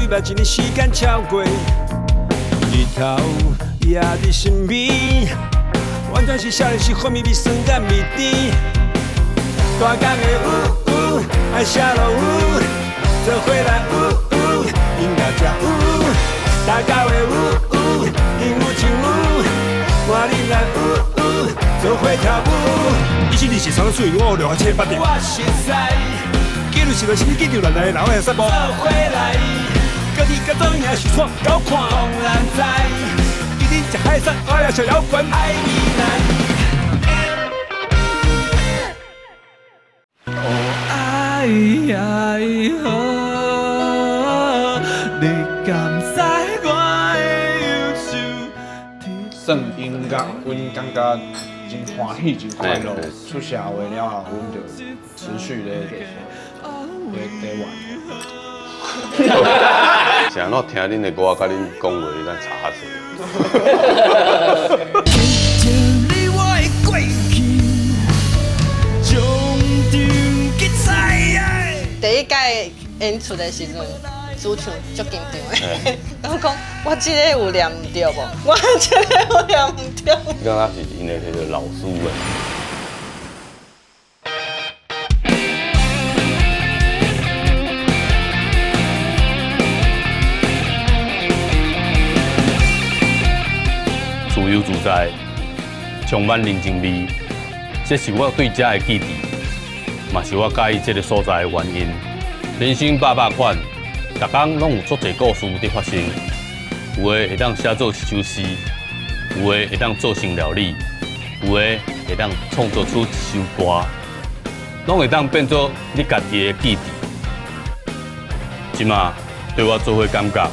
捌一年时间超过，日头也伫身边，完全是少年时好味味酸甘味甜。大工的有有，爱写落雨，做伙来有有，音乐才有。大家的有有，音有唱有，换恁来有有，做伙跳舞。一七二四三水，我六七八点。我熟似，记录是来是你记住来来，然后散步。做伙来，家己甲做赢是创高看。当然知，今日食海产，我来食摇滚。爱未来。爱爱好，你敢知我的忧愁？算音乐，阮感觉真歡喜，真快樂。出社會了後，阮就持續咧玩。是按怎聽恁的歌，佮恁講話，咱查下者。你我的過去，將長去猜。第一擺演出的時陣，主唱足緊張的，然後講我這個有念毋對無？我這個有念毋對。你感覺是𪜶的彼个老師的？自由自在，充滿人情味，這是我對這的記憶，嘛是我佮意這个所在的原因。人生百百款，逐工攏有足濟故事佇發生。有的會當寫做一首詩，有的會當做成料理，有的會當創作出一首歌，攏會當變做你家己的記憶。這馬對我做伙感覺，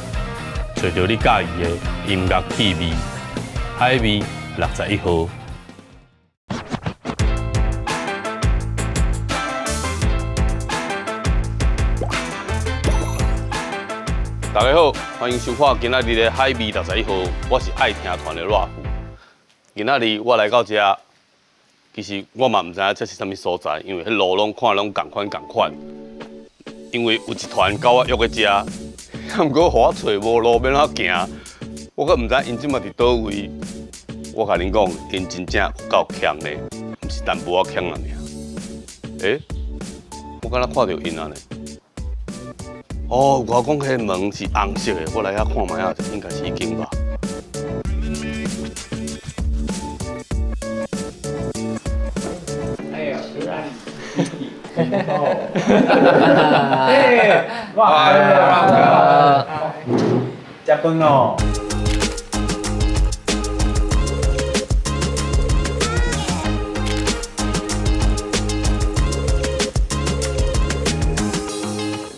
揣著你佮意的音樂氣味。海味61號。大家好，歡迎收看今仔日的海味61號，我是愛聽團的熱富。今仔日我來到這，其實我嘛毋知影這是啥物所在，因為彼路攏看攏仝款仝款。因為有一團佮我約佇遮，毋過予我揣無路，欲按怎行？我閣毋知𪜶這馬佇佗位。我共恁講，𪜶真正有夠強的，毋是淡薄仔強爾。欸，我敢若看著𪜶啊呢？哦，有我講彼个門是紅色的，我來遐看覓仔，應該是彼間吧。哎呀，哎，哇，食飯哦。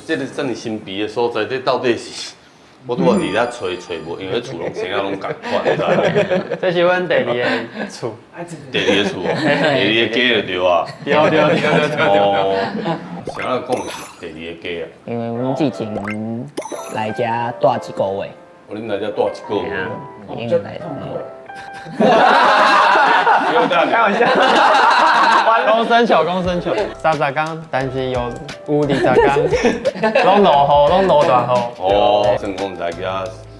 這个遮爾神秘的所在，這到底是？我拄仔佇遐揣揣無，因為彼厝攏生仔攏仝款，你知無？這是阮第二個厝。第二个厝哦，第二个家就對啊。對對對對對。哦，啥人講是第二个家啊？因為阮之前來遮蹛一個月。哦，恁來遮蹛一個月。已經來。開玩笑。公生球，公生球，30工，但是有20工，攏落雨，攏落大雨。哦，算講來遮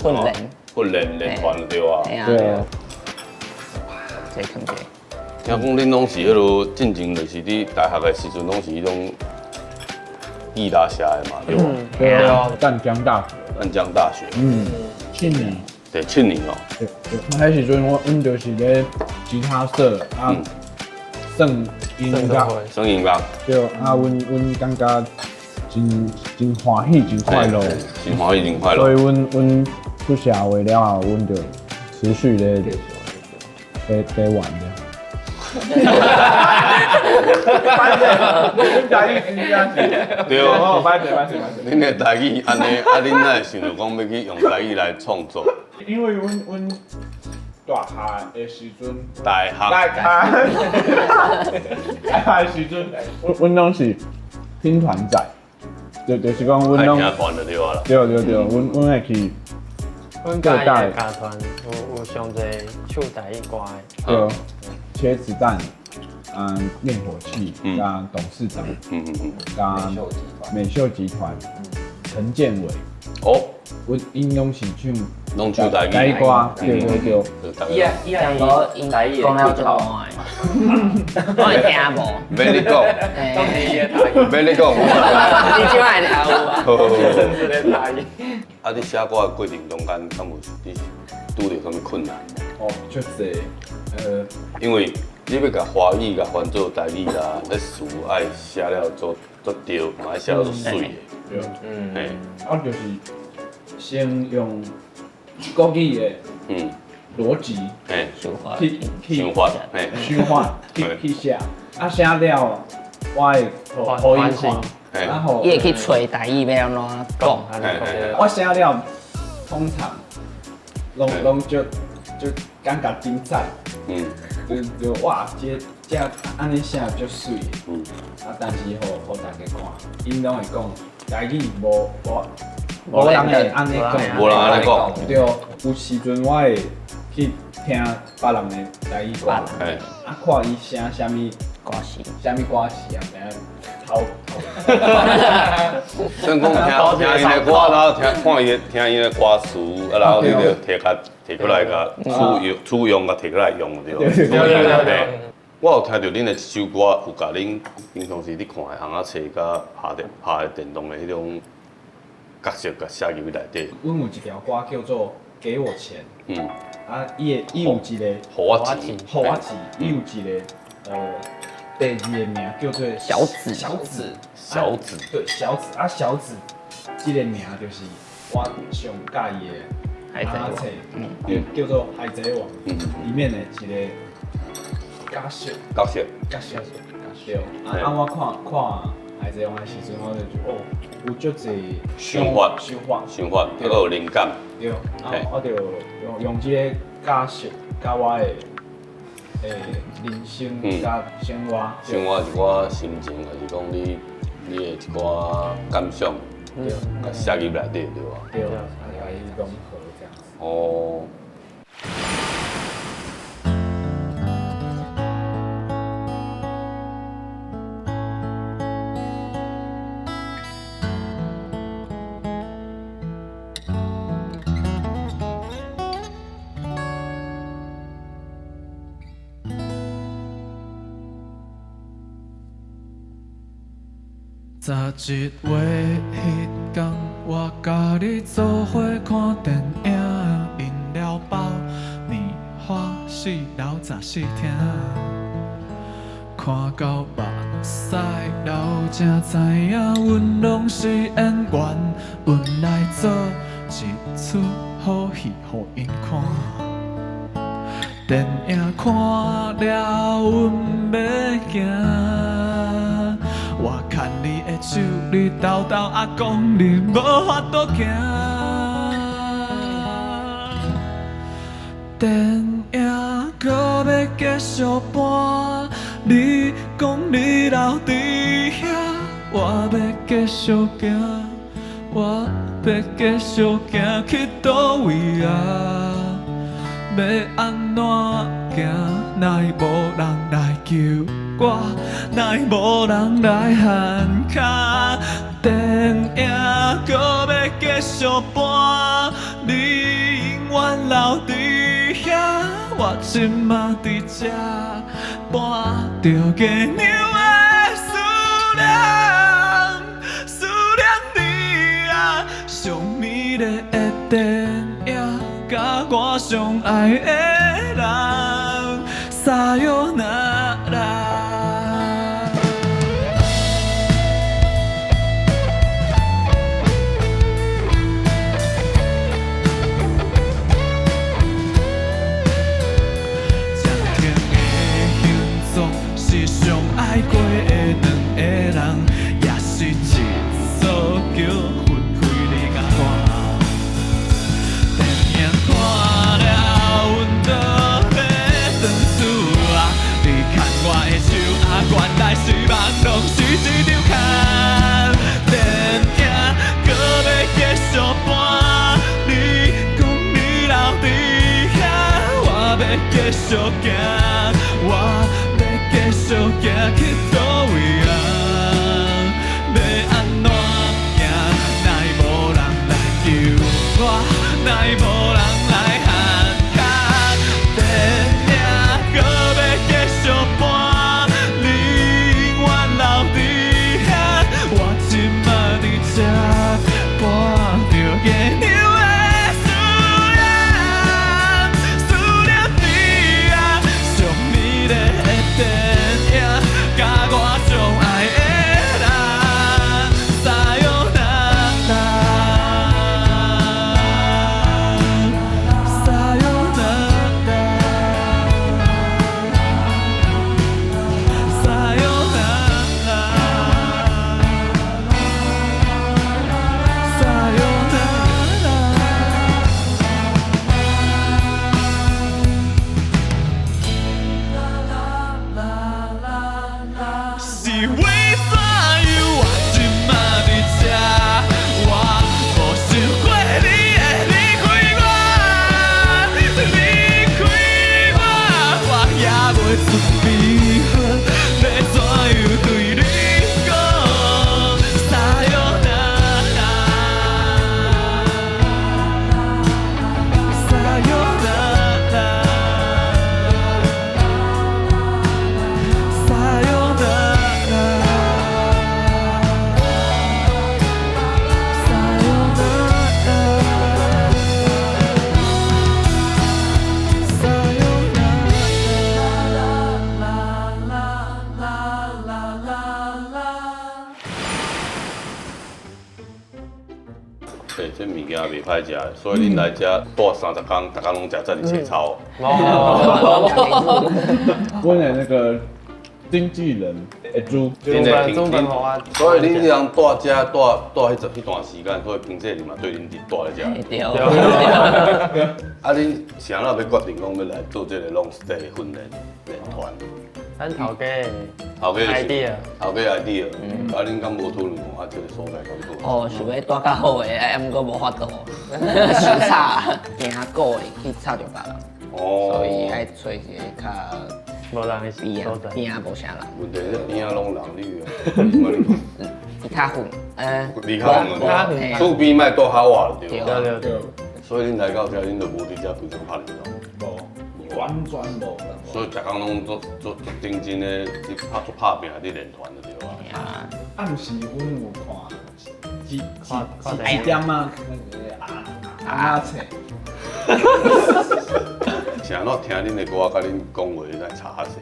訓練，訓練練團就對啊。對啊。這坑者。聽講恁攏是彼落進前，就是佇大學的時陣，攏是彼種吉他社的嘛，對無？對啊，淡江大學。淡江大學。嗯，7年。對，7年哦。對對，彼時陣阮就是咧吉他社啊。算音樂，算音樂。對啊，阮感覺真歡喜，真快樂，真歡喜，真快樂。所以阮出社會了後，阮就持續咧玩的。對，歹勢歹勢歹勢。恁的台語按呢，啊，恁哪會想著講欲去用台語來創作？因為阮大學的時陣，大學，大學的時陣，阮攏是拼團仔，就是講阮攏聽團就對啊啦。對對對，阮會去。阮家的樂團有上濟唱台語歌的。對，茄子蛋，滅火器，加董事長，加美秀集團，陳建偉。哦，阮𪜶攏是唱攏唱台語，台語歌，對對對。伊啊伊啊，講𪜶講了就爛，我會聽無。免你講，免你講。你這擺聽有啊？啊，你寫歌的過程中間，敢有你拄著啥物困難？哦，足濟，因為你欲共華語共翻做台語啦，彼詞愛寫了足足對，嘛愛寫了足媠的。對。嘿。啊，就是先用國語的邏輯去去想法，嘿，想法去去寫，啊寫了，我會予𪜶看，然後伊會去揣台語欲按怎講。我寫了，通常攏攏足足感覺真讚，就就哇，這這按呢寫足媠的，啊，但是予予大家看，𪜶攏會講台語無無無人會按呢講，無人按呢講。對，有時陣我會去聽別人的台語歌，啊，看伊寫啥物歌詞，啥物歌詞啊，知影偷偷。算講聽聽𪜶的歌，然後聽看伊的聽𪜶的歌詞，啊，然後你就提共提過來共使用使用共提過來用對。對對對。我有聽著恁的一首歌，有共恁平常時咧看的尪仔冊佮拍電拍的電動的彼種角色，共寫入去內底。阮有一條歌叫做《給我錢》。啊，伊的伊有一個。予我錢。予我錢，伊有一個第二個名叫做小子。小子。小子。對，小子啊，小子，這個名就是我上喜歡的海賊王，叫做《海賊王》裡面的一個角色。角色。角色。對。啊，我看看《海賊王》的時陣，我就覺得哦，有足濟想法，想法，想法，閣有靈感。對。啊，我就用用這個角色，佮我的人生佮生活。生活一寡心情，還是講你你的一寡感想，共寫入內底對吧？對，啊，共伊融合這樣子。哦。 11月彼天，我佮你做伙看電影，飲料爆米花四樓14廳，看到目屎流才知影，阮攏是演員，阮來做一齣好戲予𪜶看。電影看了，阮欲行。我牽你的手，你沓沓仔講你無法度行。電影閣欲繼續播，你講你留佇遐，我欲繼續行，我欲繼續行去佗位啊？欲按怎行？若會無人來救我，若會無人來牽跤，電影閣欲繼續播，你永遠留佇遐，我這馬佇這伴著月娘的思念，思念你啊，上美麗的電影，佮我上愛的人，さよなら。暫停的形狀是上愛過的兩個人，也是一束叫分開你佮我。電影看了，阮就無人來喊卡。電影閣欲繼續播，你永遠留佇遐，我這馬佇這伴著月娘的思念，思念你啊，上美麗的電影，佮我上愛的人，さよなら，さよなら，さよなら，さよなら。是為怎樣我這馬佇這？我無想過你會離開我，離開我，我也袂出鼻血，欲怎樣對你講？さよなら，さよなら。さよなら，さよなら，さよなら。欸，這物件袂歹食的，所以恁來遮蹛30工，逐工攏食遮爾濟草。阮的那個經紀人會煮，真的中本好啊。所以恁這人蹛遮蹛蹛彼段時間，所以經紀人嘛對恁佇蹛咧遮。對。啊，恁是按怎欲決定講欲來做這個 long stay 的訓練練團？咱頭家頭家 idea，頭家 idea，啊，恁敢無討論講啊？這個所在敢好？哦，想欲蹛較好的，啊，毋過無法度，傷吵，驚故意去吵著別人，所以愛揣一个較無人的邊所在。仔邊仔無啥人。問題是邊仔攏人你啊，離較遠，離較遠，厝邊莫蹛較倚就對。對對對。所以恁來到遮，恁就無佇遮規工拍電動。無，完全無。所以逐工攏做做做認真的，咧拍做拍拚佇練團就對啊。啊，毋是，阮有看幾幾點啊？那個阿阿冊。是按怎聽恁的歌，佮恁講話來吵較濟？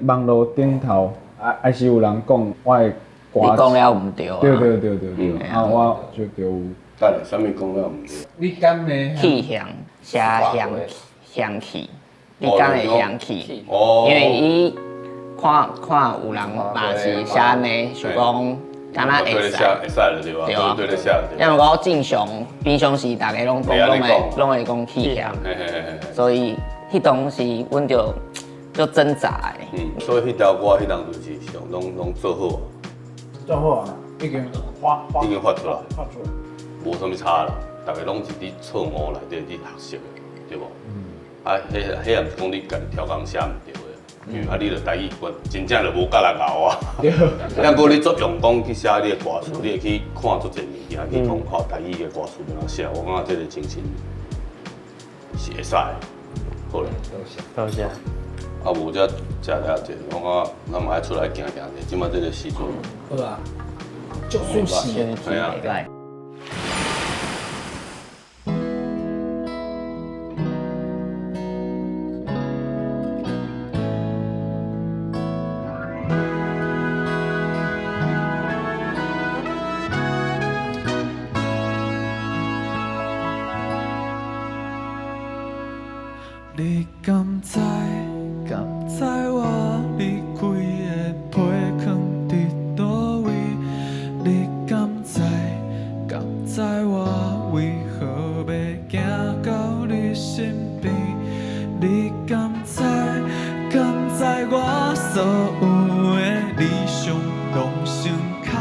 網路頂頭啊，還是有人講我的歌。你講了毋對啊？對對對對對，啊，我就就有。等下，啥物講了毋對？你敢會？氣香，寫香香氣，你敢會香氣？哦。因為伊看看有人嘛是寫按呢，想講敢若會使。會使就對啊。對對寫。因為講正常，平常時大家攏講，攏會講氣香，所以彼當時阮就就掙扎的。嗯，所以彼條歌彼當就是上攏做好。做好啊，已經發已經發出來，發出來，無啥物差啦。逐家攏是佇錯誤內底佇學習的，對無？啊，彼彼也毋是講你家己超工寫毋對的，因為啊，你著台語真正就無佮人𠢕啊。對。啊，毋過你足用功去寫你的歌詞，你會去看足濟物件，去講看台語的歌詞按怎寫，我感覺這個精神是會使的。好咧，多謝。啊，無遮食了濟，我感覺咱嘛愛出來行行者，這馬這個時陣。好啊，足舒適。係啊。你敢知？敢知我離開的批囥佇佗位？你敢知？敢知我為何欲行到你身邊？你敢知？敢知我所有的理想攏成空？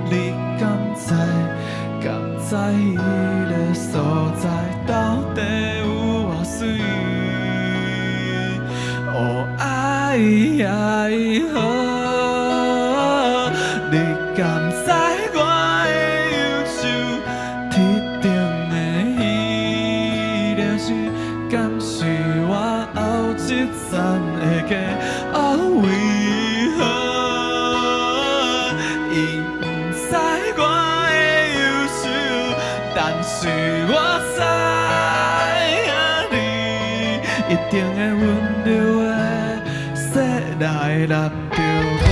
你敢知？敢知彼个所在到底有偌媠？哦，愛愛好，你敢知我的憂愁但是我知影你一定会温柔的说来揽著我。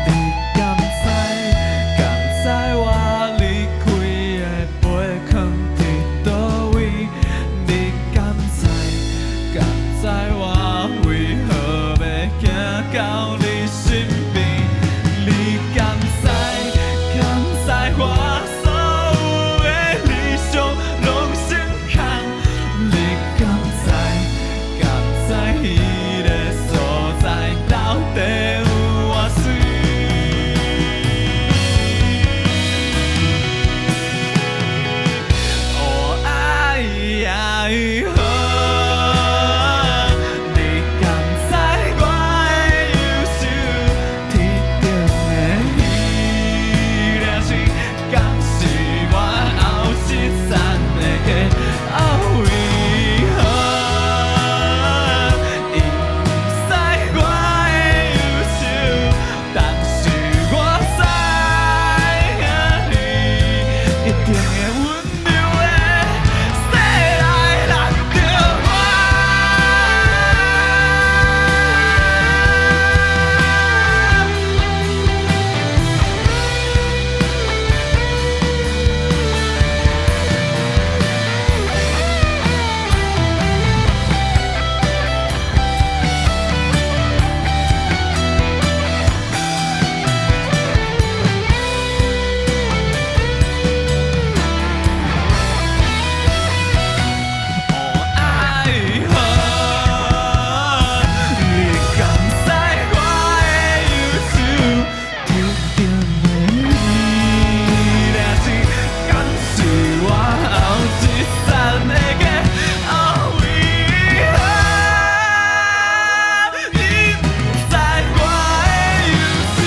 你敢知？敢知我离开的飞藏伫佗位？你敢知？敢知我为何欲行到你身边？你敢知？敢知我所有的理想拢成空？你敢知？敢知彼个所在到底有偌媠？哦，爱呀呵，你敢知我的忧愁？天顶的彼粒星，敢是我后一餐的家？哦，为何伊不知我的忧愁？但是我知影你一定会温柔的说来揽著我。哦，爱呵，你敢知我的忧愁？天顶的彼粒星，敢是我后一餐的家？哦，为何你不知我的忧愁？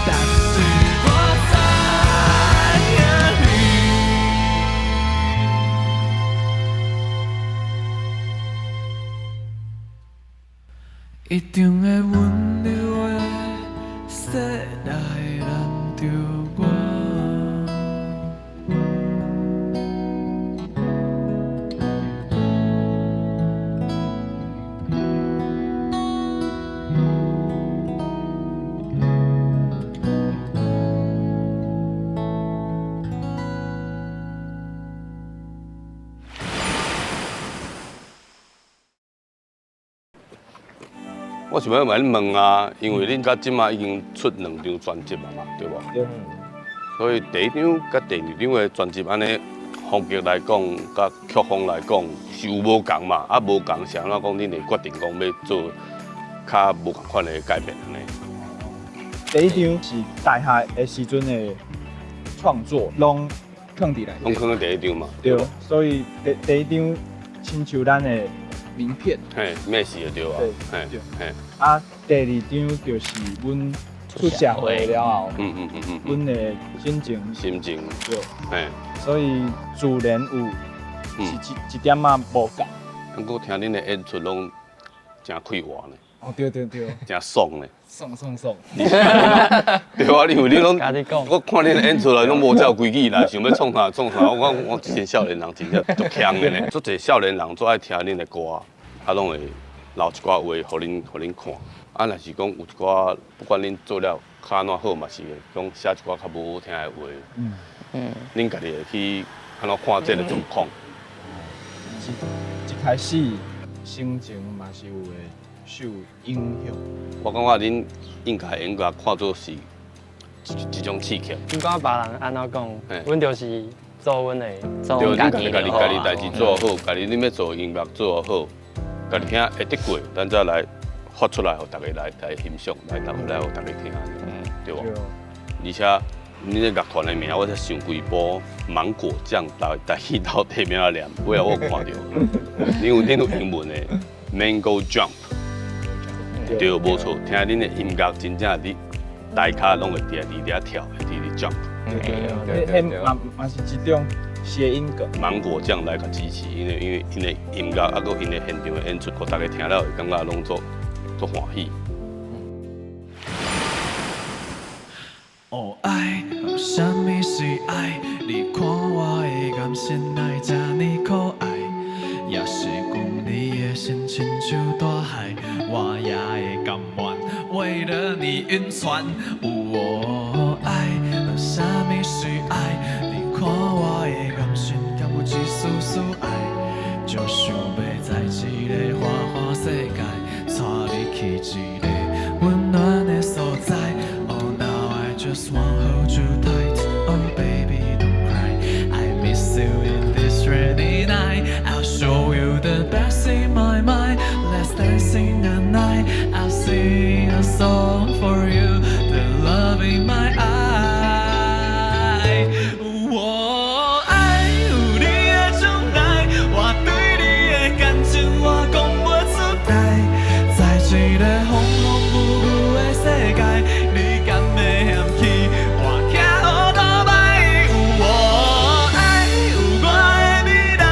但是我知影你。一定会温柔的说来揽著我。我想欲共恁问啊，因为恁到这马已经出两张专辑啊嘛，对无？对。所以第一张佮第二张的专辑按呢风格来讲，佮曲风来讲是有无仝嘛？啊，无仝是按怎讲？恁会决定讲欲做较无仝款的改变按呢？第一张是大学的时阵的创作，拢囥伫内底。拢囥伫第一张嘛。对，所以第一张亲像咱的名片。嘿，咩事就对啊。对，嘿，嘿。啊，第二张就是阮出社会了后，阮的心情。心情。对。嘿。所以自然有是一点仔无仝。不过听恁的演出拢真快活呢。哦，对对对。真爽呢。爽爽爽。对啊，因为你拢，我看恁演出来拢无照规矩啦，想欲创啥创啥。我讲我这少年人真正足强的呢，足济少年人足爱听恁的歌，啊，拢会留一寡话予恁看。啊，若是讲有一寡，不管恁做了较按怎好嘛，是会讲写一寡较无好听的话。恁家己会去按怎看这个状况？一开始心情嘛是有会受影响。我感觉恁应该应该看做是一种刺激。不管别人按怎讲，阮就是做阮的，对，恁家己家己代志做好，家己恁欲做音乐做好，家己听会得过，咱再来发出来，予大家来欣赏，来大家来予大家听，对无？而且恁这乐团的名，我才想规晡芒果酱台语到底欲按怎念，尾仔我有看著，恁有英文的 Mango Jump，对，无错，听恁的音乐真正伫台跤攏會佇佇遐跳，會佇佇 jump。對對對，嘛嘛是一種諧音梗。芒果醬來共支持，因為因為𪜶的音樂啊，閣𪜶的現場的演出，予大家聽了會感覺攏足足歡喜。哦愛，啥物是愛？你看我的眼神哪會這呢可愛？也是講你的心親像大海，我也會甘願為了你暈船。有哦愛，啥物是愛？你看我的眼神，敢有一絲絲愛？就想欲在這个花花世界，帶你去一个溫暖的所在。Oh now I just wanna hold you tight. Oh baby don't cry. I miss you in this rainy night. I'll show you the best in my mind. Let's dance in the night. I'll sing a song for you. The love in my eye. 我愛有你的將來，我對你的感情我講袂出來。在這个風風雨雨的世界，你敢會嫌棄我騎烏托邦？有我愛，有我的未來，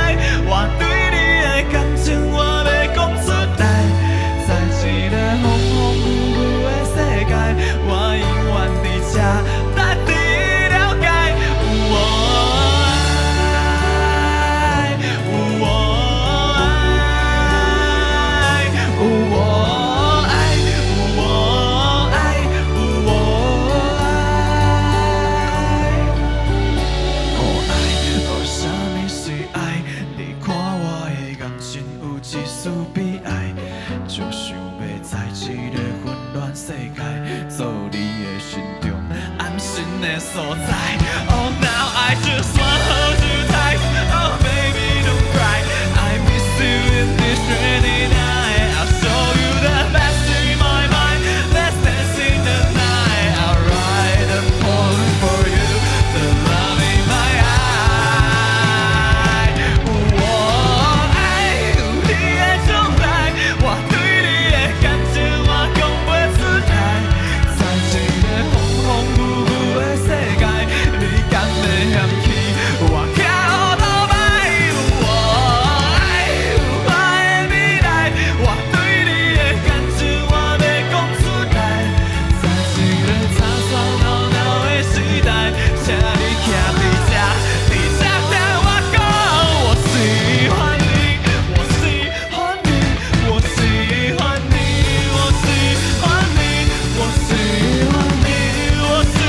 我對你的感情我欲講出來。在這个風風雨雨的世界，我永遠佇這等你了解。有我愛，有我愛，有我愛，有我愛，有我愛。哦愛，哦啥物是愛？你看我的眼神有一絲悲哀，就想欲在這个混亂世界，做你的心中安心的所在。Oh now I just wanna hold you tight. Oh baby don't cry. I miss you in this rainy night. I'll show you the best in my mind. Let's dance in the night. I'll write a poem for you. The love in my eye. 我愛有你的將來，我對你的感情我講袂出來。在這个風風雨雨的世界，你敢會嫌棄我騎烏托邦？我愛有我的未來，我對你的感情我欲講出來。在這个吵吵鬧鬧的時代，請你徛佇這，佇這聽我講，我喜歡你，我喜歡你，我喜歡你，我喜歡你，我喜歡你，我喜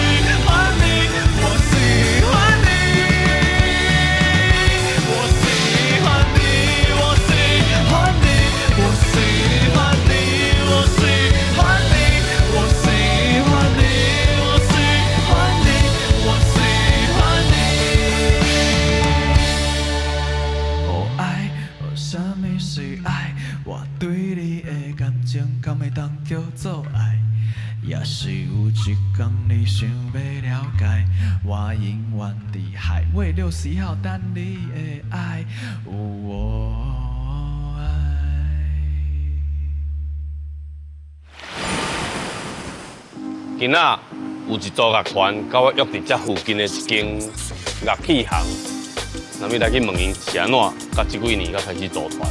歡你，我喜歡你，我喜歡你，我喜歡你，我喜歡你，我喜歡你，我喜歡你，我喜歡你，我喜歡你。哦愛，哦啥物是愛？我對你的感情敢會當叫做愛？也是有一天你想欲了解，我永遠佇海尾61號等你的愛。有我愛。今仔有一組樂團，佮我約佇這附近的一間樂器行，那麼來去問𪜶是按怎，佮這幾年才開始組團。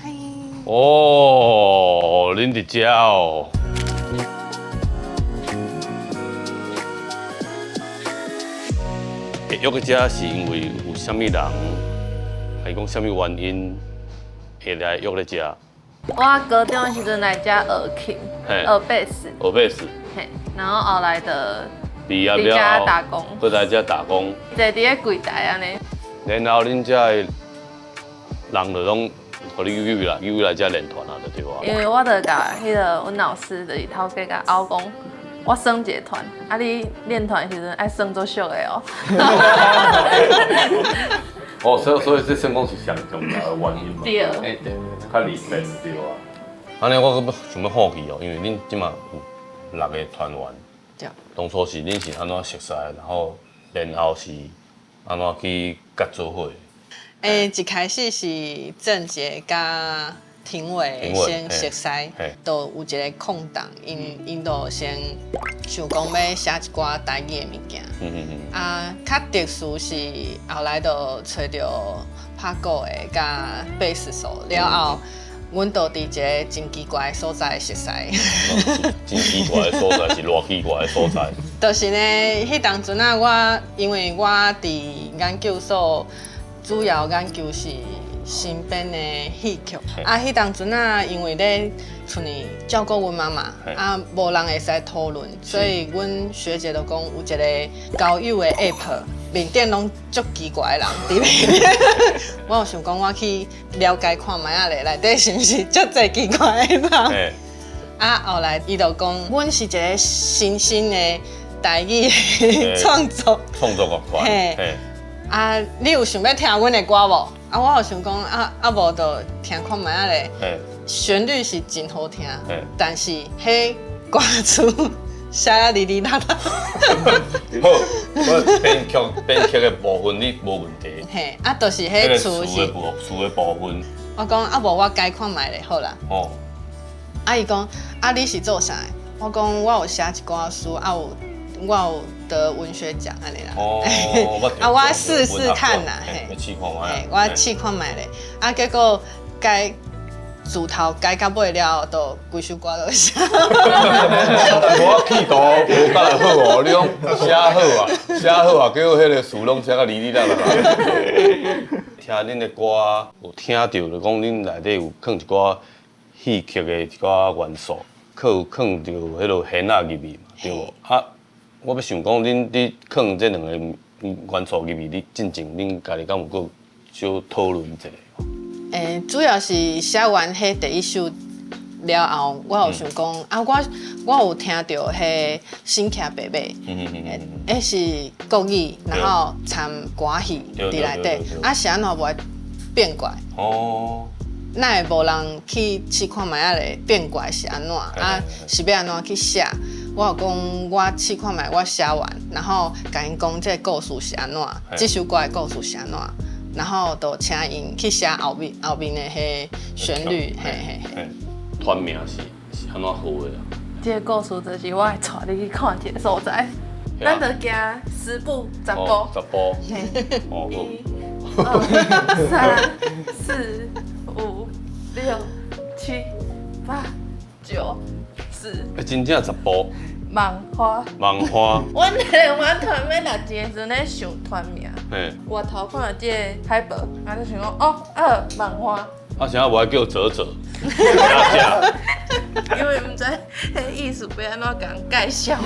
嗨，哦，恁佇遮哦。會約去遮是因為有啥物人，還是講啥物原因會來約咧遮？我高中的時陣來遮學琴，學貝斯，學貝斯，嘿，然後後來就畢業佇遮了後打工，閣來遮打工，坐佇咧櫃台按呢。然後恁遮的人就攏予你約來，約來遮練團啊，就對啊。因為我就共彼个阮老師就是頭家共拗講，我耍一个團，啊你練團的時陣愛耍足俗的哦。哦，所以這算講是上重要的原因嘛。對。欸對，較離變對啊。按呢，我閣想欲好奇哦，因為恁這馬有6個團員，對。當初是恁是按怎熟似，然後是按怎去佮做伙？欸，一開始是鄭捷佮廷偉先熟似，就有一個空檔，𪜶𪜶就先想講欲寫一寡台語的物件。啊，較特殊是後來就揣著拍鼓的佮貝斯手了後，阮就佇一個真奇怪的所在熟似。真奇怪的所在是偌奇怪的所在？就是呢，彼當陣啊，我因為我佇研究所主要研究是新編的戲曲，啊，彼當陣啊，因為咧厝裡照顧阮媽媽，啊，無人會使討論，所以阮學姐就講有一個交友的 app，面頂攏足奇怪的人佇內面。我有想講，我去了解看覓仔咧，內底是毋是足濟奇怪的人？啊，後來伊就講，阮是一個新興的台語創作創作樂團。嘿，啊，你有想欲聽阮的歌無？啊，我有想講，啊啊無就聽看覓仔咧。旋律是真好聽，但是彼歌詞寫得哩哩啦啦。好，我編曲編曲的部分你無問題。嘿，啊，就是彼詞是詞的部分。我講啊，無我改看覓咧，好啦。哦。啊，伊講啊，你是做啥的？我講我有寫一寡書，啊有我有得文學獎按呢啦。哦，啊，我試試看啦，嘿。試看覓。我試看覓咧，啊，結果改自頭改到尾了後，就規首歌都寫。我企圖無甲來好哦，你講寫好啊，寫好啊，結果彼個詞攏寫甲哩哩啦啦。聽恁的歌，有聽著就講恁內底有囥一寡戲曲的一寡元素，閣有囥著彼落弦仔入去嘛，對無？啊，我欲想講，恁佇囥這兩個元素入去，你進前恁家己敢有閣小討論一下？欸，主要是寫完彼第一首了後，我有想講，啊，我我有聽著彼新騎白馬，彼是國語，然後摻歌戲佇內底，啊是按怎無愛變過來？哦，哪會無人去試看覓仔咧變過來是按怎？啊，是欲按怎去寫？我有講，我試看覓，我寫完，然後共𪜶講這個故事是按怎，這首歌的故事是按怎。然後就請𪜶去寫後面後面的彼旋律，嘿嘿嘿。團名是是按怎號的啊？這個故事就是我會帶你去看一個所在，咱就行10步10步。10步。一、二、三、四、五、六、七、八、九、十。欸，真正10步。網花。網花。阮台灣團欲錄一个時陣咧想團名，外頭看著這个海報，啊就想講哦，啊網花。啊，啥無愛叫澤澤？因為毋知彼意思欲按怎共人介紹。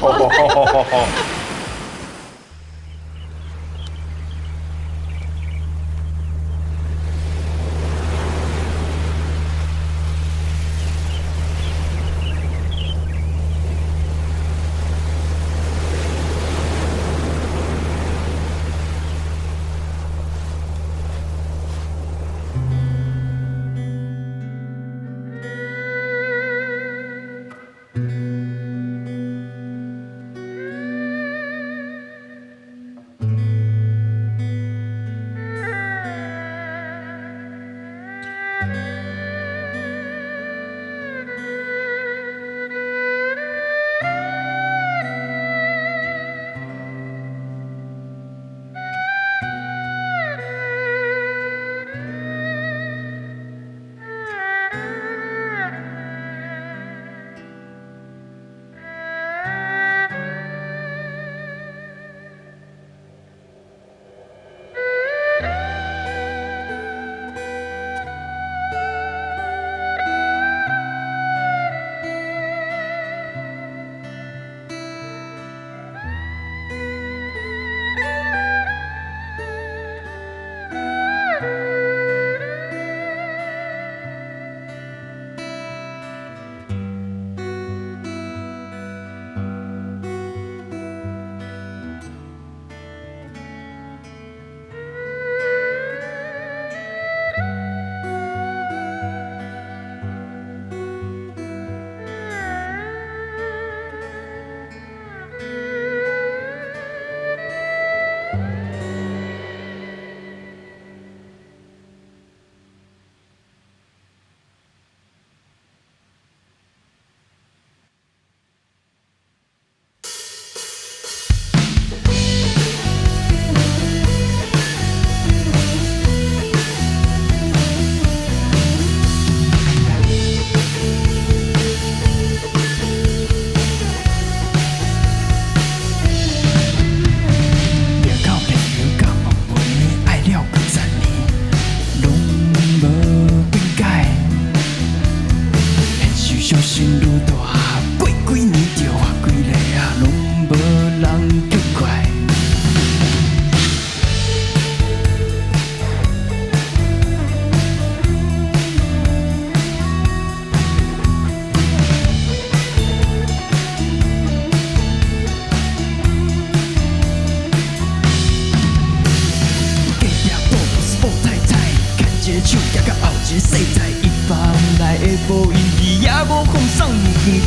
一个世代伊放来的无意义，也无放送远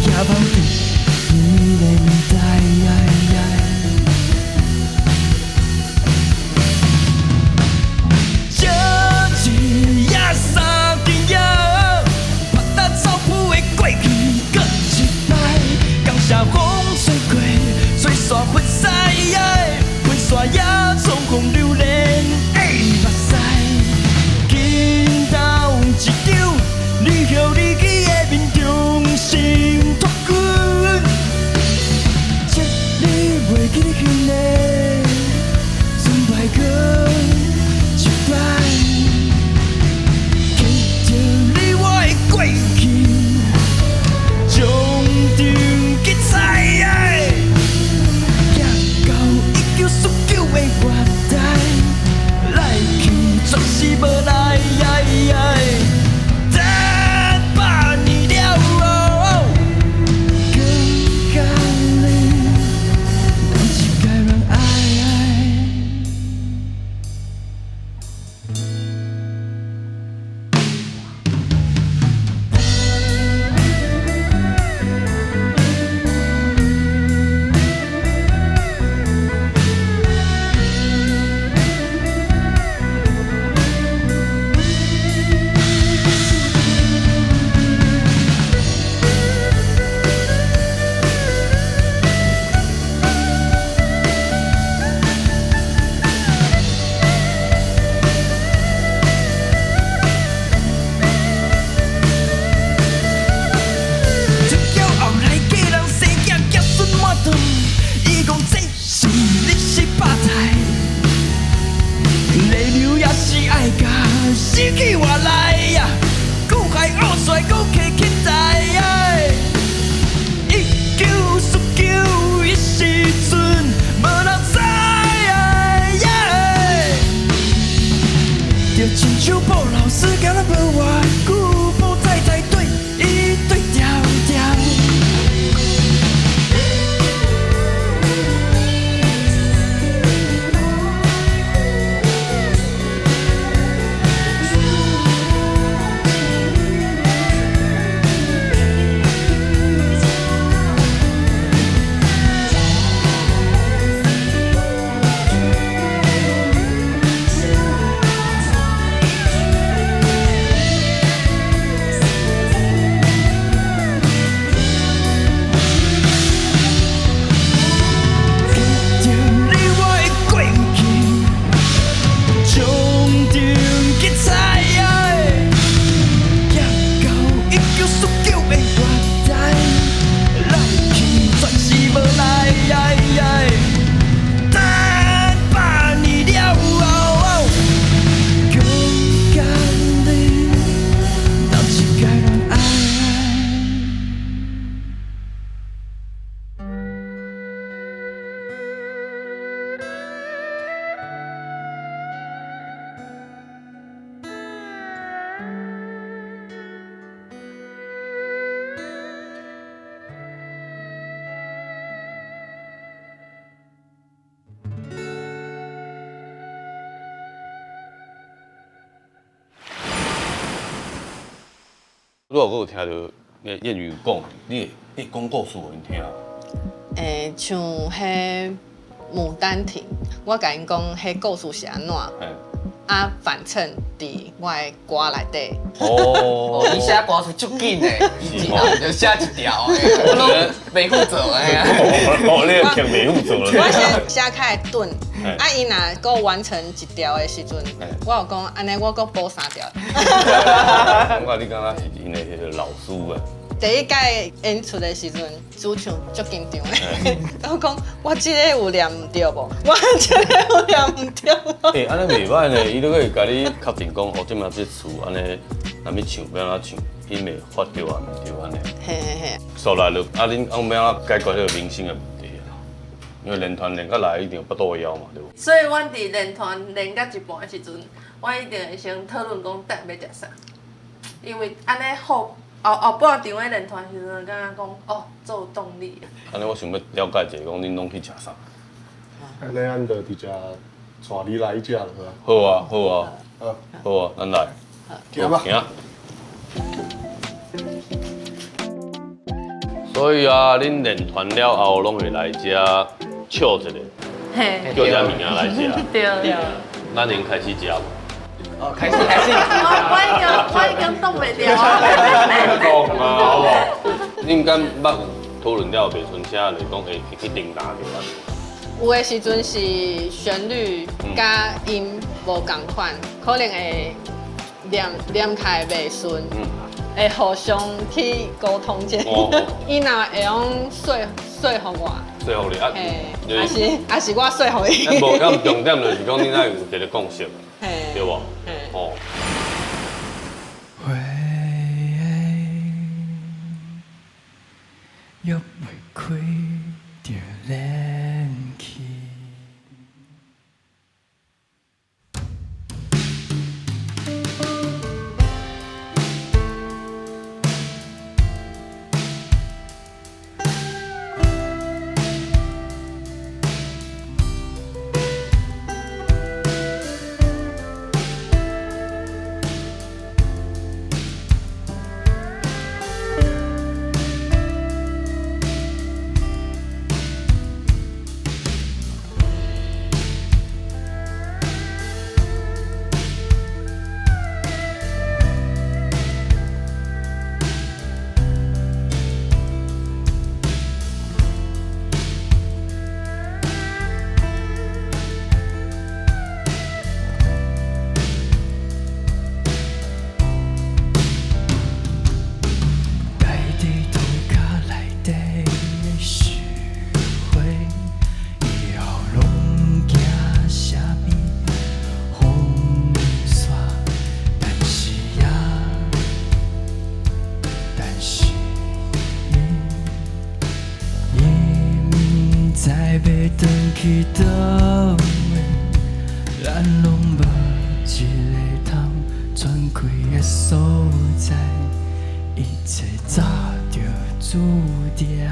徛梦伫彼个年代。这一夜三更夜，拍打草埔的过去，阁一摆，感谢风吹过，吹散云彩，云散也重逢流连的目屎。镜头一张，你予离去的面重新脱困，这你袂记得彼个，崇拜阁一摆。记著你我的过去，将灯去踩，行到1949的月台，来去全是无奈。等百年了后，阁佮你斗一摆恋爱。出桥后来嫁人生囝，子孙满堂。伊讲这是日式百态，泪流也是爱甲死去活来呀，苦海挖出来，阁起起来。1949彼时阵，无人知。就亲像布老师教咱无偌久，布太太对伊对调调。记著你我的过去，将灯去踩，行到1949的月台，来去全是无奈。等百年了后，阁佮你斗一摆恋爱。拄仔我有听著諺语讲，你会讲故事予𪜶听。像彼《牡丹亭》，我共𪜶讲彼故事是按怎，啊，反衬伫我的歌内底。哦，伊写歌词足紧的，伊一人就写一条的，我拢袂赴做的。哦，你也袂赴做了。我先写较会顿，啊，伊若阁完成一条的时阵，我有讲按呢，我阁补三条。感觉你敢若是𪜶的彼个老师啊？第一届演出的时阵，主唱足紧张的，我讲我这个有念毋对无？我这个有念毋对无？欸，按呢袂䆀呢，伊都会共你确定讲，哦，这马这词按呢，若欲唱欲按怎唱，音会发对啊，毋对按呢。嘿嘿嘿。所来就啊，恁讲欲按怎解决彼个明星的问题啊？因为练团练甲来一定有腹肚会枵嘛，对无？所以阮伫练团练到一半的时阵，阮一定会先讨论讲等欲食啥，因为按呢好。后后半场咧练团时阵，感觉讲哦，足有动力。按呢，我想欲了解一下，讲恁拢去食啥？按呢，咱就直接带你来食就好啊。好啊，好啊，好啊，咱来。行吧。行。所以啊，恁练团了后，攏會來遮笑一下，叫這物件來食。對。咱已經開始食無？哦，開始開始。我已經擋袂牢啊！講啊，好無？恁敢捌有討論了袂順聲，就是講會去叮當對吧？有的時陣是旋律佮音無仝款，可能會念念起來袂順，會互相去溝通者。伊若會用說服我，說服你啊，還是我說服伊。無，咁重點就是講，恁愛有一個共識，對無？哦。猶未開著冷氣。去倒位，咱攏無一个通喘氣的所在，一切早就注定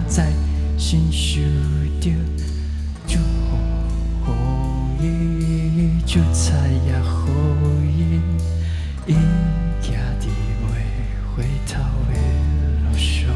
在，承受著祝福予伊，酒菜也予伊，伊行佇袂回頭的路上。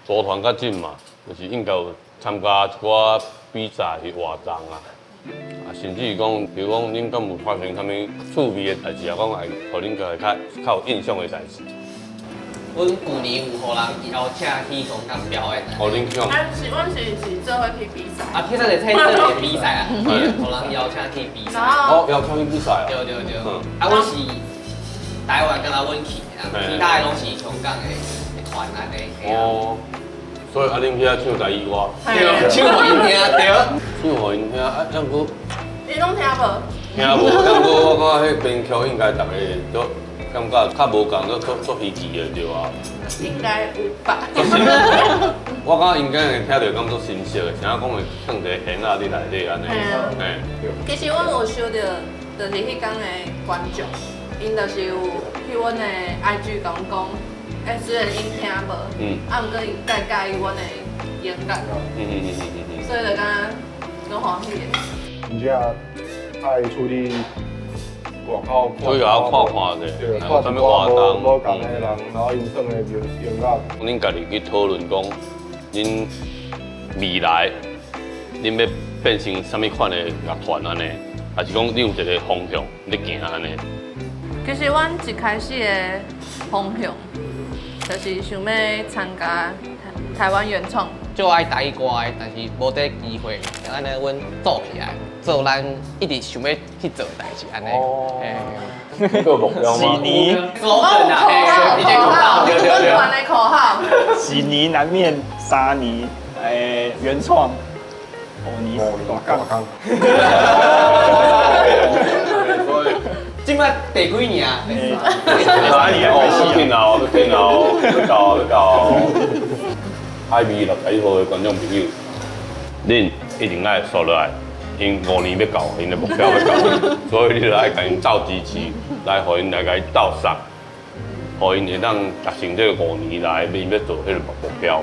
组团较紧嘛，就是应该有参加一寡比赛是活动啊？啊，甚至是讲，比如讲，恁敢有发生啥物趣味的代志啊？讲会予恁家己较较有印象的代志。阮旧年有予人邀请去香港表演。哦，恁去。啊，是，阮是做伙去比赛。啊，其实是做伙比赛啊，予人邀请去比赛。哦，邀请去比赛。对对对。啊，阮是台湾敢若阮去，其他的拢是香港的团按呢。哦。所以啊，恁去遐唱台语歌。对，唱予𪜶听，对。唱予𪜶听，啊，毋过。你拢听无？听无，毋过我感觉彼编曲应该逐个都感觉较无仝，都足稀奇的对啊。应该有吧。我感觉应该会听著感足新鲜的，像讲会放伫弦仔伫内底按呢。嘿。其实阮有收著，就是彼工的观众，𪜶就是有去阮的 IG 共阮讲，欸，虽然𪜶听无，啊，毋过𪜶介佮意阮的音乐，所以就感觉足欢喜的。真正爱处理外口，所以也要看看者，对，看啥物活动，无仝的人，然后𪜶耍的音乐。恁家己去讨论讲，恁未来恁欲变成啥物款的乐团按呢？还是讲恁有一个方向咧行按呢？其实阮一开始的方向，就是想欲参加台湾原创。足爱台语歌的，但是无这个机会，按呢，阮做起来，做咱一直想欲去做的代志，按呢。哦。这个目标吗？洗泥。口号，一个口号，对对对。团的口号。洗泥南面沙泥，原创，欧尼大港。这摆第几名？哪里哦？紧哦，紧哦，要到要到。海味61号的观众朋友，恁一定爱刷落来，𪜶5年欲到，𪜶的目标欲到，所以你就爱共𪜶斗支持，来予𪜶来共伊斗杀，予𪜶会当达成这个5年来𪜶欲做彼个目标。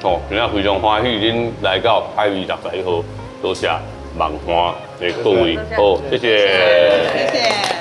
哦，今仔非常欢喜恁来到海味61号，多谢梦幻的各位，好，谢谢。谢谢。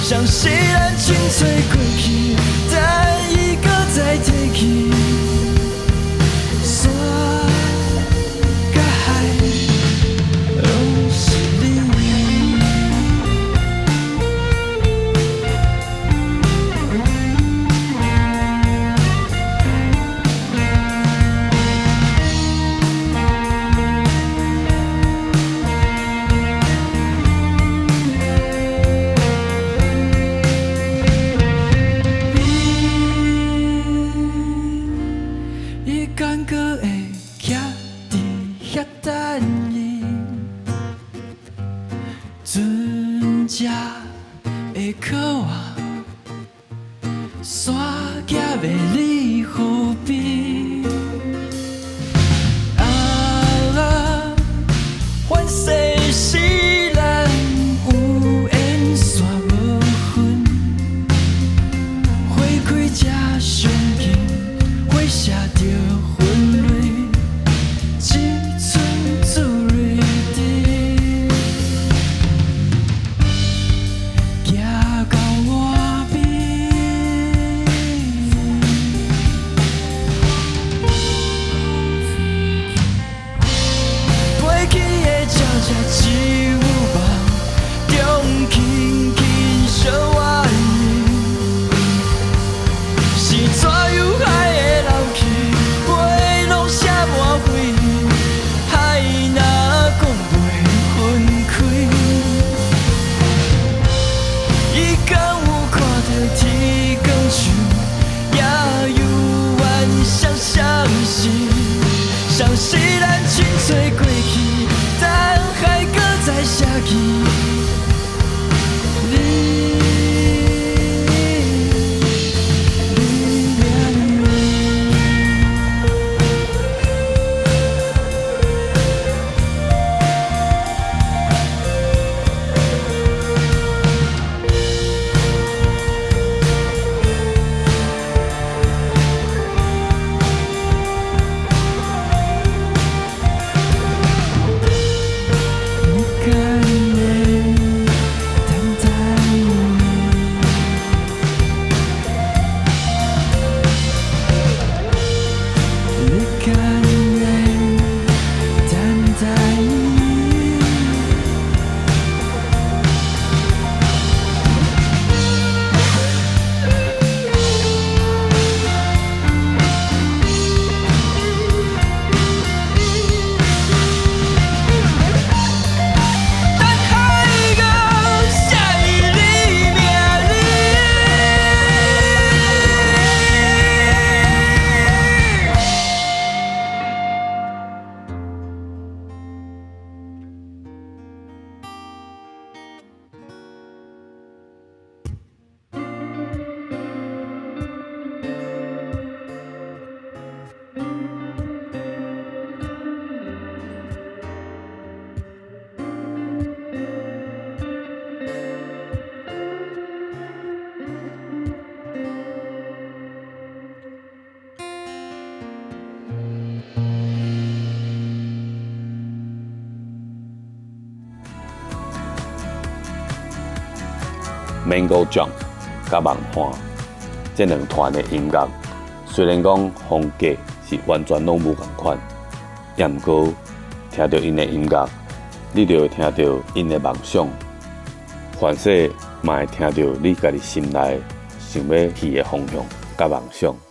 相信咱清脆过去，等伊阁再提起。山佮海，拢是你。伊敢阁会徛伫遐等伊，船只的靠岸，山行袂离河边。啊， Mango Jump佮梦幻這兩團的音樂，雖然講風格是完全攏無仝款，也毋過聽著𪜶的音樂，你就會聽著𪜶的夢想，凡勢嘛會聽著你家己心內想欲去的方向佮夢想。